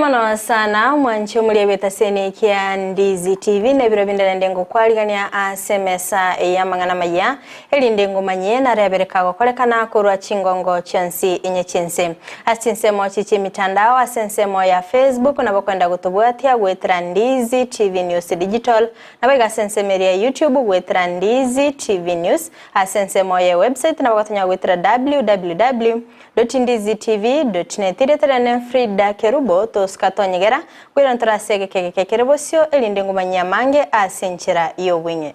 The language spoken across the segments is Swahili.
Mwana sana mwanchi omuliebeta sene kia Ndizi TV nebiro bindana ndengo kwaligania asemesa ya mangana maya elinde ngomanye narebereka gokorekana korwa chingongo chansi inye chense asinsemo chichi mitandao asensemo ya Facebook na bakwenda gutubwatia gwetera Ndizi TV News Digital na baiga sensemeria YouTube gwetera Ndizi TV News asensemo ya website na bakatonya gwetera www.ndizitv.net ireterane Frida Kerubo toskatonyegera kwira ntarasege keke kerebosio elinde ngumanya mange asenchera iyo winye.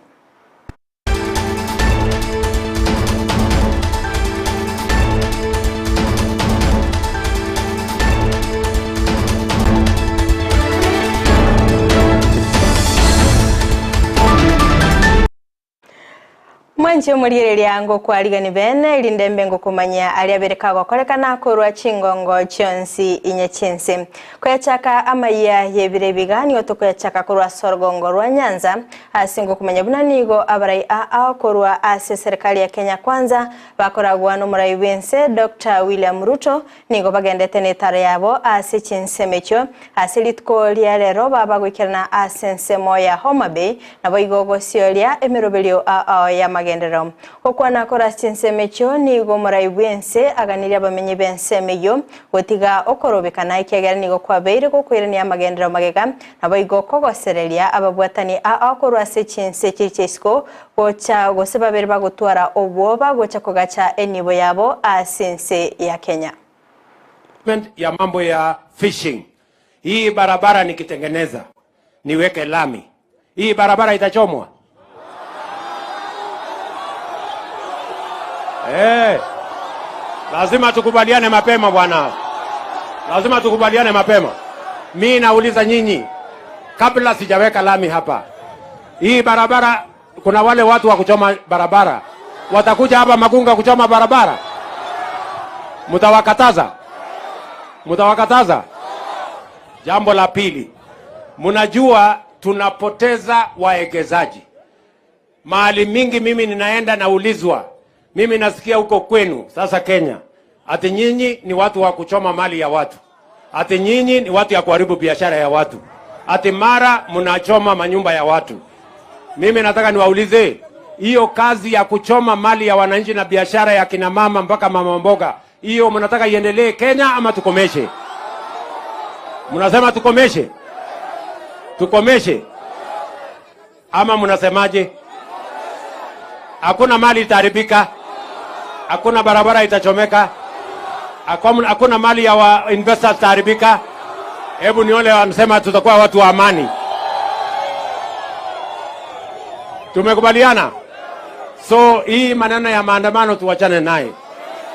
Mwanchi omuliereria ngokwarigani bene ilinde mbengo kumanya aliabereka gokorekana korwa chingongo chionsi inye chinsi koyachaka amaya yebire bigani otokoyachaka korwa sorgongo rwa Nyanza asingo kumanya bunanigo abarai a korwa ase serikali ya Kenya Kwanza bakoragwa no murai wense Dr. William Ruto nigo bagendete netara yabo ase chinsemecho ase litko liarero baba gwikirana ase nsemo ya Homa Bay nabo igogo siolia emerobelio a ya magendero okwana kora chinsemecho nigo murai wense aganiria bamenye bensemeyo gotiga okorobekana ikiagera nigo kwabeire gokwirania magendero magega nabo igo kogosereria ababwatani a akorwa ase chinse chichesko gocha gose babere bagotwara obwoba gocha kogacha enibo yabo asense ya Kenya ya mambo ya fishing. Hii barabara nikitengeneza niweke lami, hii barabara itachomwa? Lazima tukubaliane mapema bwana. Lazima tukubaliane mapema. Mimi nauliza nyinyi, kabla sijaweka lami hapa, hii barabara kuna wale watu wa kuchoma barabara watakuja hapa Magunga kuchoma barabara? Mtawakataza? Mtawakataza? Jambo la pili, mnajua tunapoteza waegezaji. Mahali mingi mimi ninaenda naulizwa, mimi nasikia huko kwenu sasa Kenya, ati nyinyi ni watu wa kuchoma mali ya watu, ati nyinyi ni watu ya kuharibu biashara ya watu, ati mara mnachoma manyumba ya watu. Mimi nataka niwaulize, hiyo kazi ya kuchoma mali ya wananchi na biashara ya kina mama mpaka mama mboga, hiyo mnataka iendelee Kenya ama tukomeshe? Mnasema tukomeshe? Tukomeshe? Ama mnasemaje? Hakuna mali itaharibika, hakuna barabara itachomeka, hakuna mali ya wa investors itaharibika. Hebu nione wanasema tutakuwa watu wa amani. Tumekubaliana? So hii maneno ya maandamano tuwachane naye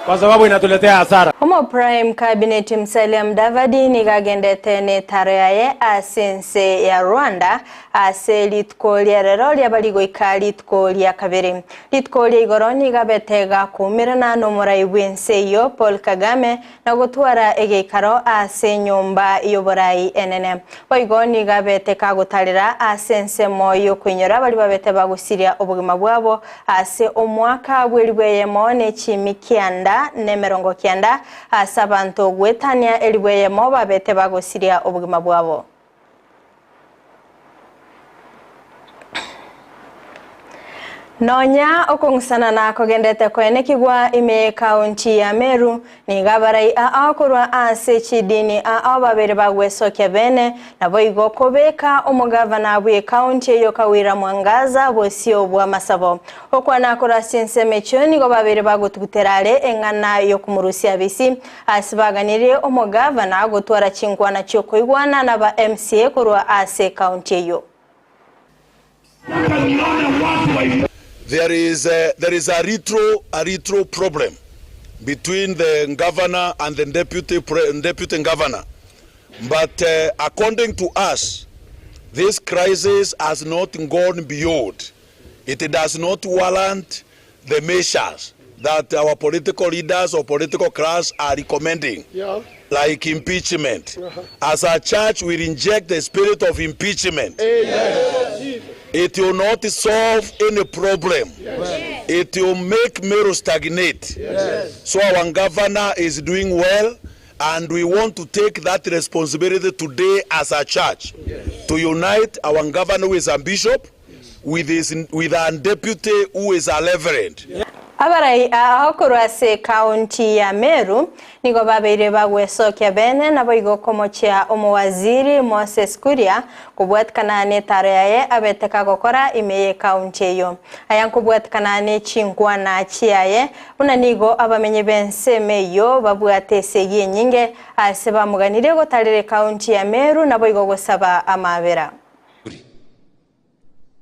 kwa sababu inatuletea hasara. Homo Prime Cabinet Musalia Mudavadi nigagendete netaro yaye asense ya Rwanda ase litko lya rero lya baligoika litko lya kabiri litko lya igoro nigabetega kumirana no murai wense yo Paul Kagame na gutwara egeikaro ase nyumba yoborai enene boigo nigabeteka gutarira asense moyo kwinyora bali babete bagusiria obugima bwabo ase omwaka bwelibweyemo nechimikianda nemerongo kianda asabanto gwetania elibweyemo babete bagosiria obugima bwabo. Nonya okong'usana na kogendete koenekigwa ime kaunti ya Meru nigabarai akorwa ase chidini a babere bagwesokia bene nabo igo kobeka omugavana bwe kaunti eyo Kawira Mwangaza bosio bwa masabo okwana kora sinsemecho nigo babere bagotuguterare eng'ana yo kumurusia bisi asibaganire omugavana gotwara chinkwana chiokoigwana na ba MCA korwa ase kaunti eyo. There is a retro problem between the governor and the deputy governor. But according to us, this crisis has not gone beyond. It does not warrant the measures that our political leaders or political class are recommending, like impeachment. As a church, we reject the spirit of impeachment. Amen. It will not solve any problem. Yes. It will make Meru stagnate. Yes. So our governor is doing well, And we want to take that responsibility today as a church, yes, to unite our governor who is a bishop, yes, with our deputy who is a reverend. Yes. Abarai ahokorwa kaunti ya Meru nigo babeire bagwesokia bene nabo igokomochia omuwaziri Moses Kuria kubwetkana ne taro yaye abeteka gokora imeye kaunti eyo aya nkubwetkana ne chinkwana chiaye una nigo abamenye benseme yo babwate segi nyinge ase bamuganire gotarire kaunti ya Meru nabo igogosaba amabera.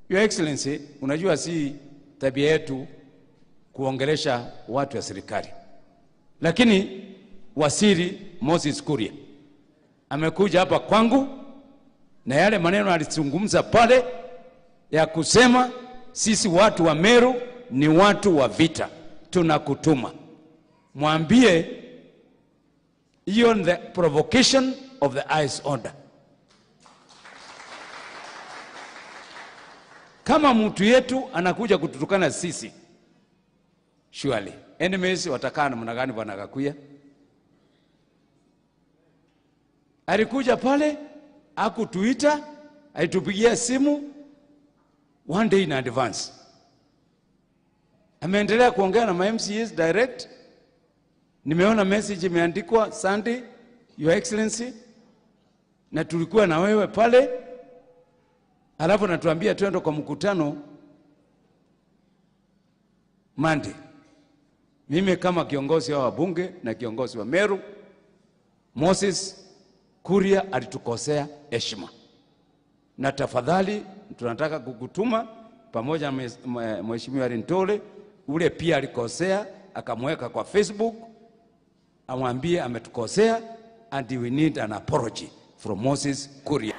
Your Excellency, unajua si tabia yetu kuongelesha watu wa serikali. Lakini Waziri Moses Kuria amekuja hapa kwangu na yale maneno alizungumza pale ya kusema sisi watu wa Meru ni watu wa vita, tunakutuma. Mwambie hiyo the provocation of the ice order. Kama mtu yetu anakuja kututukana sisi, surely enemies watakaa namna gani? Bwana Gakuya alikuja pale, hakutuita, alitupigia simu one day in advance. Ameendelea kuongea na my MCAs direct. Nimeona message imeandikwa Sunday, Your Excellency, na tulikuwa na wewe pale. Alafu natuambia twende kwa mkutano Monday. Mimi kama kiongozi wa wabunge na kiongozi wa Meru, Moses Kuria alitukosea heshima. Na tafadhali tunataka kukutuma pamoja na Mheshimiwa Lintole, ule pia alikosea, akamweka kwa Facebook, amwambie ametukosea and we need an apology from Moses Kuria.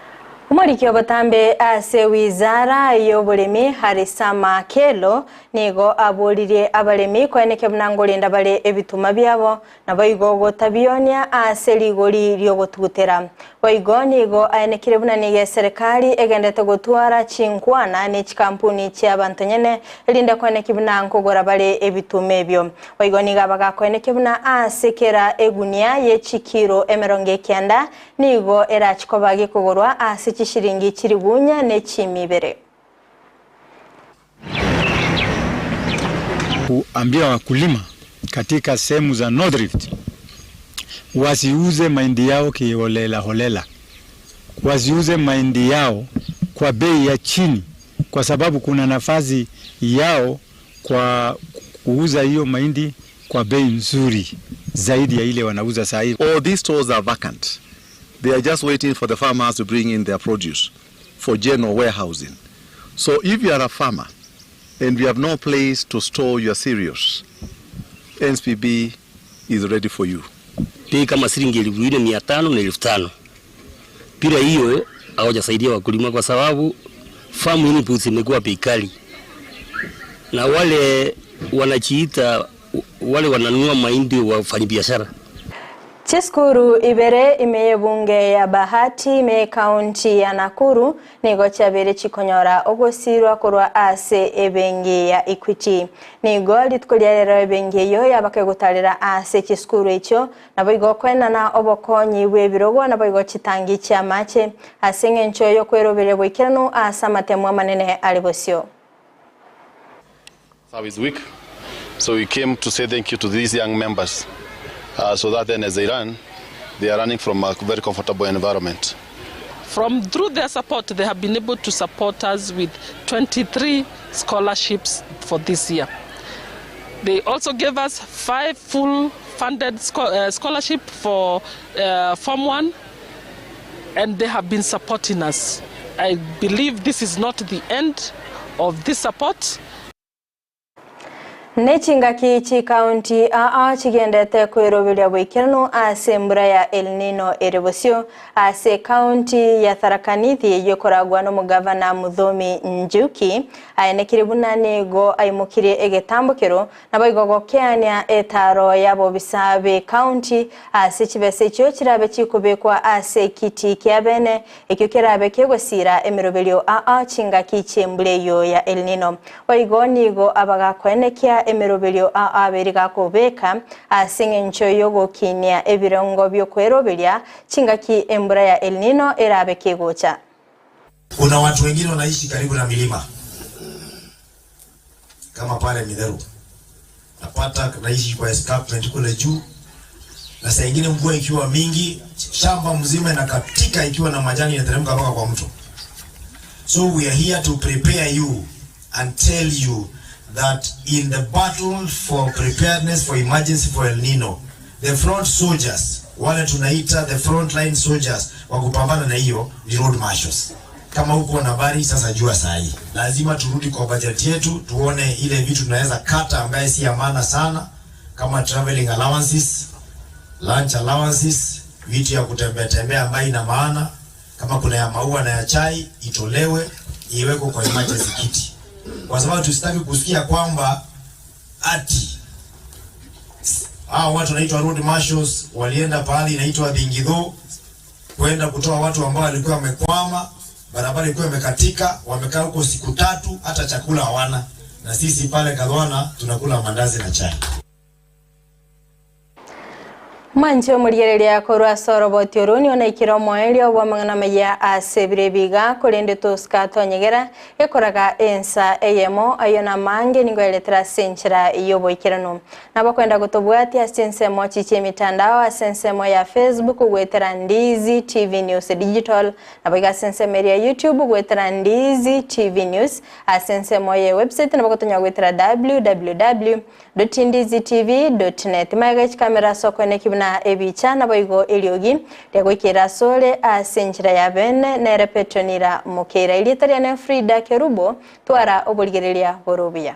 Umuriki obotambe ase wizara y'obulimi Harisama Kelo nigo aburirie abalemi kweneke bunangolinda bale ebituma byabo nabo igo gotabionia ase ligori ryogotugutera boigo nigo aenekire bunaniye serikali egendete gotwara chinkwana ne chikampuni ky'abantu nyene erinde kweneke bunankogora bale ebituma ebyo boigo niga bagakweneke buna ase kera egunia ye chikiro emerongo 9 nigo erachikobage kogorwa ase shiringi chiribunya ne chimibere. Kuambia wakulima katika sehemu za North Rift wasiuze mahindi yao kiholela holela, wasiuze mahindi yao kwa bei ya chini, kwa sababu kuna nafasi yao kwa kuuza hiyo mahindi kwa bei nzuri zaidi ya ile wanauza sasa hivi. All these stores are vacant. They are just waiting for the farmers to bring in their produce for general warehousing. So if you are a farmer and you have no place to store your cereals, NPB is ready for you. Bei kama shilingi 4,500 na 5,000. Bila hiyo hawajasaidia wakulima kwa sababu farm inputs imekuwa bei kali. Na wale wanajiita wale wananunua mahindi wafanyabiashara. Chiskuru ibere imeye bunge ya Bahati ime kaunti ya Nakuru nigo chabere chikonyora ogosirwa korwa ase ebengi ya Equity nigo litko lyarero ebengi yo yabake ase chiskuru echo nabo igo kwenana obokonyi bwebirogo nabo igo chitangi cha mache ase ngencho yo kwerobere boikirano ase amatemo amanene alibosio. Service week, so we came to say thank you to these young members. So that then as they run, they are running from a very comfortable environment. Through their support, they have been able to support us with 23 scholarships for this year. They also gave us 5 full-funded scholarship for Form 1, and they have been supporting us. I believe this is not the end of this support. Nechingaki chi county aa chigendete kweroberia bwikirano ase mbura ya El Nino erebosio ase county ya Tharaka Nithi yokoragwa no mugavana Muthomi Njuki aenekire bunane go aimukire egetambukiro nabo igogokeania etaro yabo bisabe county ase chibese chio chirabe chikubekwa ase kiti kiabene ekyo kirabe kegosira emiroberio aa chingaki chembure yo ya El Nino boigo nigo abagakwenekia Goetera emeroberio abere gakobeka ase eng'encho yogokinia ebirongo byokweroberia chingaki embura ya El Nino erabe kegocha. Kuna watu wengine wanaishi karibu na milima kama pale Midheru, napata naishi kwa escarpment kule juu, na saa ingine mvua ikiwa mingi shamba mzima inakatika ikiwa na majani inateremka mpaka kwa mto. So we are here to prepare you and tell you that in the battle for preparedness for emergency for El Nino, the front soldiers, wale tunaita the front line soldiers wa kupambana na hiyo ni road marshals. Kama huko na habari sasa, jua saa hii lazima turudi kwa budget yetu, tuone ile vitu tunaweza kata ambaye si ya maana sana, kama traveling allowances, lunch allowances, vitu ya kutembea tembea ambayo ina maana, kama kuna ya maua na ya chai itolewe iwekwe kwa emergency kit, kwa sababu tusitaki kusikia kwamba ati hao watu wanaitwa road marshals walienda pahali inaitwa Thingitho kwenda kutoa watu ambao walikuwa wamekwama, barabara ilikuwa imekatika, wamekaa huko siku 3, hata chakula hawana, na sisi pale Kadhwana tunakula mandazi na chai. Mwancho murigereria korwa soroboti oroni onaikira omoerio bwa mang'ana maya ase biga korende tosika tonyegera ekoraga ensa eyemo ayo na mange ningo eletera senchera yoboikerano nabakwenda gotobwatia ase ensemo chiche mitandao ase ensemo ya Facebook gwetera Ndizi TV News Digital naboiga ase ensemo ya YouTube gwetera Ndizi TV News ase ensemo ya website nabagotonya gwetera www.ndizitv.net maega kamera soko ne na ebicha naboigo eliogi lyagoikera sole ase enchera ya bene nere Petronira Mukera ilietaria ne Frida Kerubo twara oborigereria borobia.